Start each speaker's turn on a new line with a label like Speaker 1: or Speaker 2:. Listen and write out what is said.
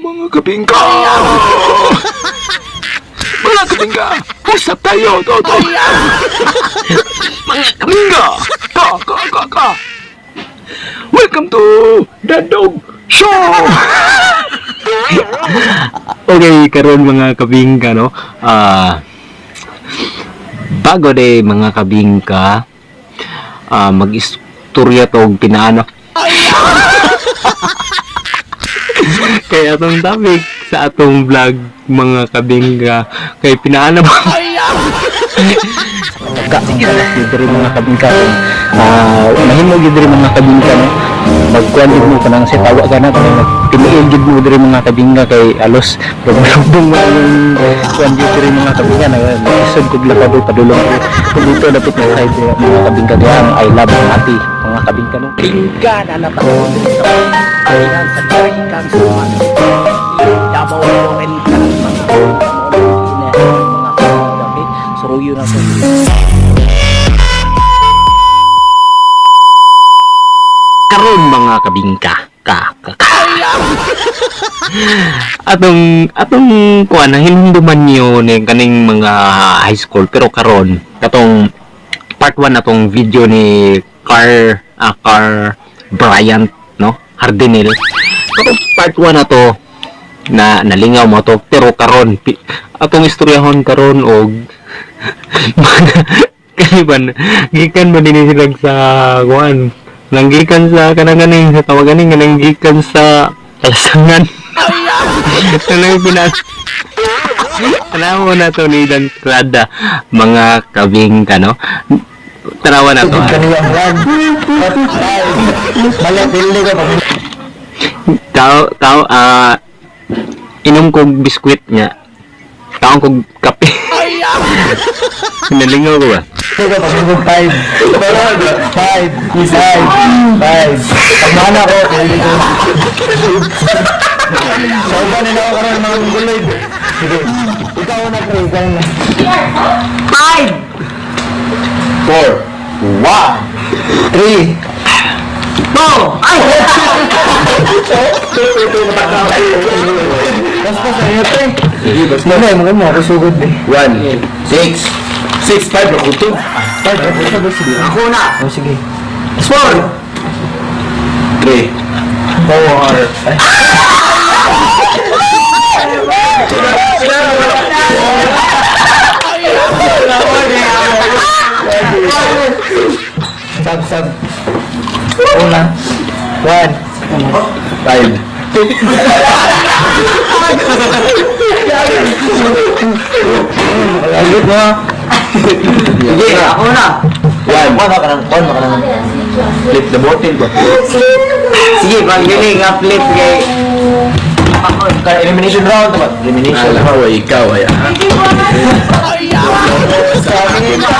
Speaker 1: Mga kabingka! Mga kabingka! Usap tayo! To, to! Mga kabingka! Ka, ka, ka, ka! Welcome to The Dog Show! Okay, karon mga kabingka, no? Bago de mga kabingka, mag-istorya to og pinaano. Kaya atong topic sa atong vlog, mga kabingka, kay pinaano ba?
Speaker 2: Ka gyud diri, mga kabingka, mahimo gyud diri, mga kabingka, no, magkuan gyud mo kanang si tawa ka na kanang magtiniil gyud mo diri, mga kabingka, kay alos rubong mo ang kuan gyud diri, mga kabingka, na isod kog lakad padulong ko kung dito dapit na side diri, mga kabingka, kaya ang I love Ati, mga kabingka, no. Bingka na napatawag diri sa Ayan sa Dahikan sa Davao Oriental, mga kabingka, mga kabingka, okay? Suruyo na to.
Speaker 1: Karon, mga kabingka, ka ka ka, atong atong kuan ang hinumduman niyo ni kaning mga high school, pero karon katong part 1 atong video ni Car Bryant, no, Hardinel. Katong part 1 na to na nalingaw mo to, pero karon atong istoryahon karon og mga kaiban gikan ba dinhi sila sa kuan, nanggikan sa kanang ganing sa tawag ganing nanggikan sa kalasangan. Kanang pinas. Tanawa na to ni Dan Prada, mga kabingka, no? Tanawa na to, ah.
Speaker 2: Kaniyang one. Mali, dili ko.
Speaker 1: Kao, kao, inom kog biskwit niya. Kaon kog kape. Nalingaw ko ba?
Speaker 2: Dili ko, pag five. Five. Five. Five. Pag ko, dili ko. Sa uban na ako karon mga guloy. Sige. Ikaw na, pre, ikaw na.
Speaker 1: Five!
Speaker 2: Four. One. Three.
Speaker 1: Two! Ay!
Speaker 2: Basta sa iyo, pre. Sige, basta. Mo ako sugod eh.
Speaker 3: One, six, six, five, ako two.
Speaker 2: Five, ako sige.
Speaker 3: Ako na.
Speaker 2: Oh, sige.
Speaker 3: Four. Three.
Speaker 2: Four. Sab, sab. Una. One.
Speaker 3: Five.
Speaker 2: Lagot mo.
Speaker 3: Sige, ako na. One. One, ka nang, one, ka nang. Flip the bottle ba?
Speaker 1: Sige, pag nga flip kay.
Speaker 3: Kaya elimination round naman. Elimination. Alam mo, ikaw ay ah.
Speaker 2: Sabi nila.